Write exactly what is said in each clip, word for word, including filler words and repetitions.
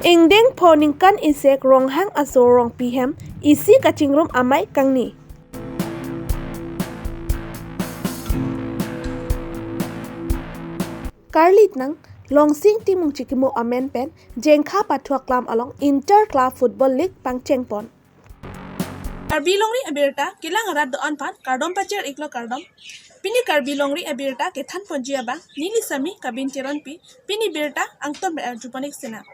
Ingdeng pho ningkan isek Ronghang aso Rongpi hem isi kachingrum amei kangni. Karlitnang Longsing Timung Chikimo amen pen Jengkha Pathuaklam along Inter Club Football League pangchengpon. Karbi Longri abirta kelang arat do-an aphan kardom pachir iklo kardom. Pini Karbi Longri abirta kethanponji abang neli Sami Kabin Teronpi, pini birta angton arjupon ik sinang.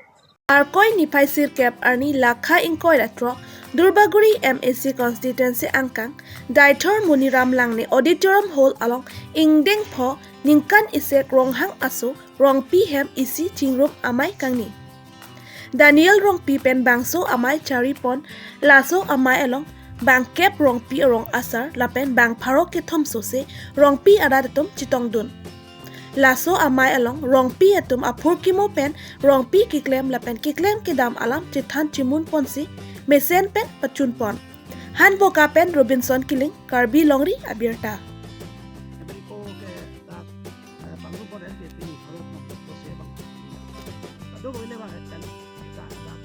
Arkoi niphai sirkep arni lakha ingkoi ra throk Durbaguri M A C constituency angkang Daithor Moniram Langne Auditorium Hall along ingdeng pho ningkan isek Ronghang aso Rongpi hem isi chingrum amei kangni. Daniel Rongpi pen bangso amei charipon, laso amei along bangkep Rongpi arong asar lapen bang pharo kethom sose Rongpi arat atum chetongdun. Laso amei along Rongpi atum aphurkimo pen Rongpi keklem lapen keklem kedam alam chethan chemunponsi mesen pen pachunpon. Hanboka pen Robinson Killing, Karbi Longri abirta. Ko ke dak, eh, pangrum ko N P P ni, kalau mau ko se bang. Aduh, boleh bang, kan kita dak.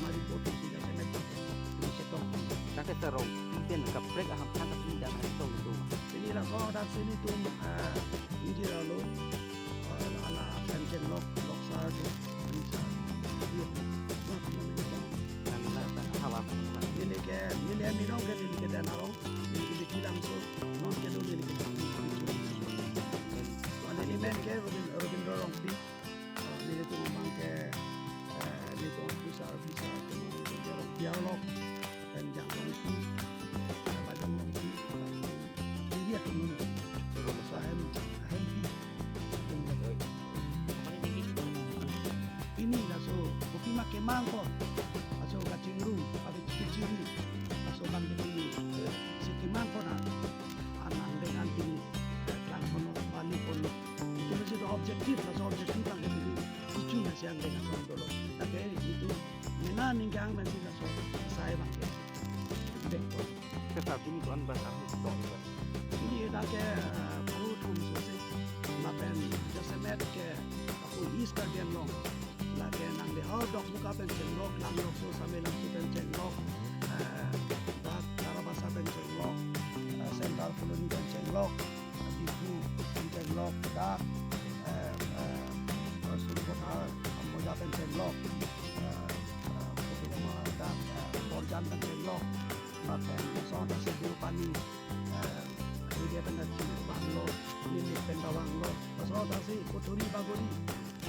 Mari ko tu sudah saya nak tu se tong. Dak ke serong, ipen kaprek aham kan tapi dak hari tong tu. Inilah ko dak sini tu, eh, ini lalu, eh, ala pen chenglok, lok sa tu, ini sa. Iya. Nah, ini lah, tak hawak. Ini ke, ini yang minum ke, ini ke dan arong. Neli ke Biki Langso, non ke do neli ke Biki Langso. Ane neli men ke Robin, Robindro Rongpi. Ah, nelitum abang ke, eh, nelitum officer, officer, ke Robindro Rongpi arlok, pen Jang Rongpi, eh, Bajong Rongpi, jadi atum nun. Terus ahem, ahem pi. Ahem pi. Pini laso kopi ma kemang ko. Laso kachingrum, ave kachingrum. Laso bang pini, eh, si kemang ko na. Anang dengan pini, eh, klang kono, bani kono. Itu mesti do objektif, laso objektif bang pini. Itu na siang dengan kono dolo. Tapi itu, mena ningkang mesti laso, saya bang ke. Bek ko. Tetapi ini tuan bahasa itu. Ini dak ke, eh, perlu tum sose. Lapen jasemet ke, aku is ka dia long. Lake nang de hor dok buka pen chenglok, lang lok so sambil lang so pen chenglok, eh, dak Karabasa pen chenglok, eh, Central Colony pen chenglok, Diphu pen chenglok, dak, eh, eh, Rasul Kota, Amboja pen chenglok, eh, eh, Kota Lama dak, eh, Borjan pen chenglok, dak pen son dak Sedu Pani, eh, area pen dak chingbanglo, Nilip pen banglo, son dak si Kuturi Baguri,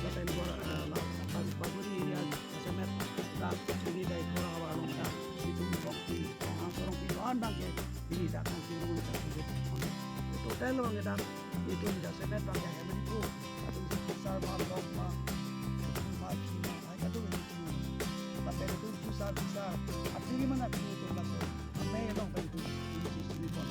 lapen Bor-, eh, la-, Bag-, Baguri area, jasemet dak, ini dai Khora Hawa along dak, itum Rongpi, Ronghang aso Rongpi do-an bang ke, ini dak nang sirun dak sirun. Total bang ke dak, itum jasemet bang ke, hemen ko, itum si kisar ma, lok ma, ma, ma, ma, ma, itum, lapen itum kisar, kisar, atiri mana itum, itum laso, amei along pen itum, ini si sirun pon.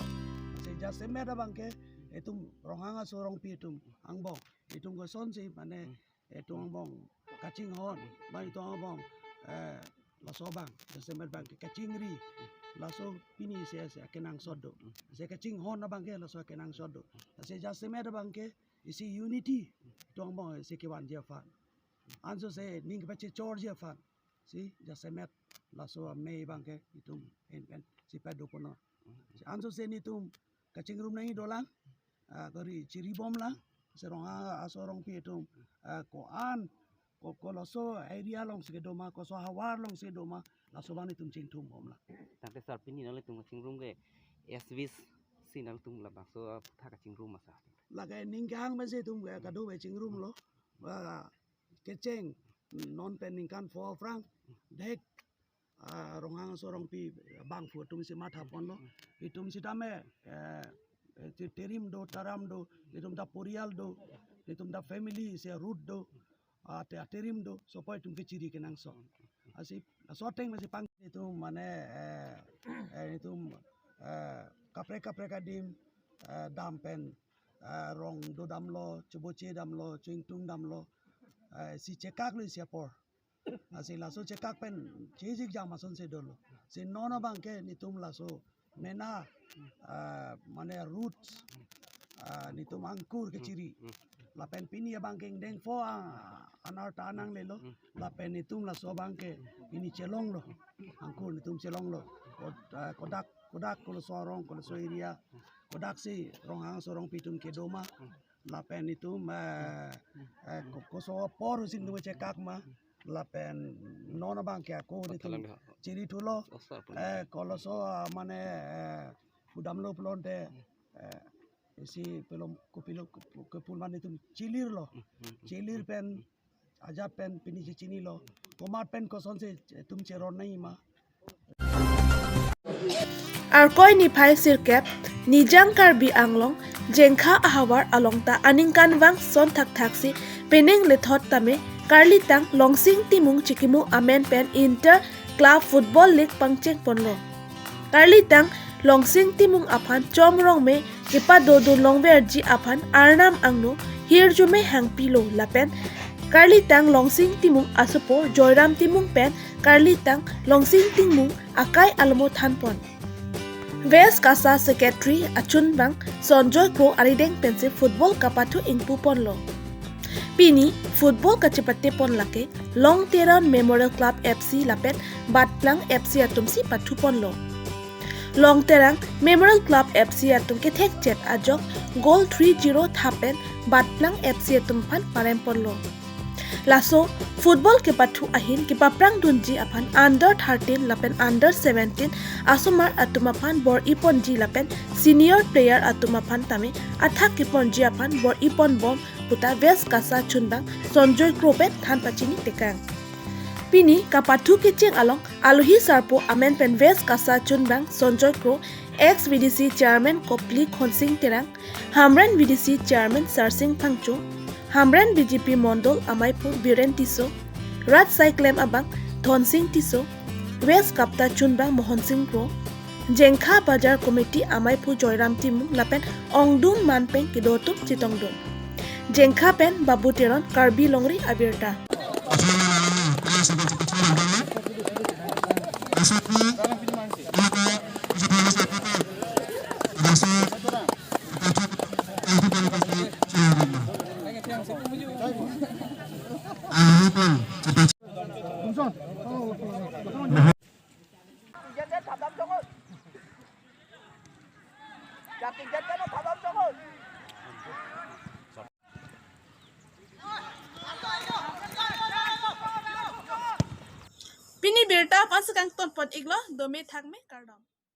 Si jasemet abang ke, itum Ronghang aso Rongpi itum, angbong, itum kosonsi, mane, Hmm. Itum angbong kachinghon, ba itum angbong, eh, laso abang, jasemet abang ke kachingri, laso pini se, se kenangsot do. Se kachinghon abang ke laso kenangsot do. Se jasemet abang ke isi unity, itum angbong si kevanji aphan. Ansose ning kepachechorji aphan. Si jasemet laso amei abang ke itum en pen si padopono. Si ansose nelitum kachingrum nangji dolang, ah, kori chiribom lang, si Ronghang aso Rongpi itum, ah, ko-an, ko, ko laso area along si kedo ma, koso havar along si kedo ma, laso abang nelitum chingthumbom lang. Tangte sir pini nanglitum kachingrum ke S V C nanglitum labangso, ah, tha kachingrum ma sir? Lake ningkang mesi itum ke kado-ve chingrumlo, ah, kecheng, non pen ningkan pho aphrang, dek, ah, Ronghang aso Rongpi bangphu atum si mathaponlo. Itum sitame, eh, eh, te-, terim do, taram do, itum ta porial do, itum ta family si root do, ah, te-, aterim do, sopo itum kechiri kenangsot. Asi, aso ateng mesi pang itum mane, eh, eh, itum, eh, kaprek kaprek adim, eh, dam pen, eh, rong dodamlo, cheboche damlo, chingtung damlo, eh, si chekaklo isi apor. Asi laso chekak pen chejik jam asonsi dolo. Si non abang ke nelitum laso mena, ah, mane roots, ah, nelitum angkur kechiri. Lapen pini abang ke ingdeng pho, ah, anarta nanglelo. Hmm. Lapen itum laso abang ke pini chelonglo. Angkur itum chelonglo. Kod-, ah, kodak, kodak koloso arong, koloso area. Kodaksi Ronghang aso arongpi atum kedo ma. Lapen itum, eh, eh, ko-, koso apor si itum chekak ma. Lapen non abang ke ako itum chiri thulo. Eh, koloso, ah, mane, eh, pudamlo pulote, eh, isi pelom kopilo kep-, kepulvan itum chilirlo. Chilir pen ajat pen pini si chinilo. Komat pen kosonsi itum cheron nangji ma. Arkoi niphai sirkep, Nijang Karbi Anglong, Jengkha ahavar along ta aningkanvang son thakthaksi penang lethot tame, Karlitang Longsing Timung Chikimu amen pen Inter Club Football League pangcheng ponlo. Karlitang Longsing Timung aphan chom rongme kepadodun longverji aphan Arnam angno hirjume hangpilo lapen Karlitang Longsing Timung asopo Joyram Timung pen Karlitang Longsing Timung akai alomo thanpon. West KASA Secretary achunbang Sonjoy Kro arideng pensi football kapathu ingpuponlo. Pini football kachepatepon lake Long Terang Memorial Club FC lapen Batplang FC atumsi pathuponlo. Long Terang Memorial Club FC atum kethekchet ajok goal three zero thapen Batplang FC atum aphan paremponlo. Laso football kepathu ahin kepaprangdunji aphan under thirteen lapen under seventeen asomar atum aphan bor-iponji lapen senior player atum aphan tame athak keponji aphan bor-iponbom puta West KASA chunbang Sonjoy Kro pen than pachini tekang. Pini kapathu kecheng along alohi sarpo amen pen West KASA chunbang Sonjoy Kro, ex VDC Chairman Kopli Khonsing Terang, Hamren VDC Chairman Sarsing Phangcho, Hamren BJP Mondol amaiphu Biren Tisso, Rat Saiklem abang Thonsing Tisso, West KAPTA chunbang Mohonsing Kro, Jengkha Bazar Committee amaiphu Joyram Timung lapen ongdung manpeng kedo atum chetongdun. Jengkha pen Babu Teron, Karbi Longri Abirta. Pini birta aphan si kangtonpon-iklo, dome thakme, kardom.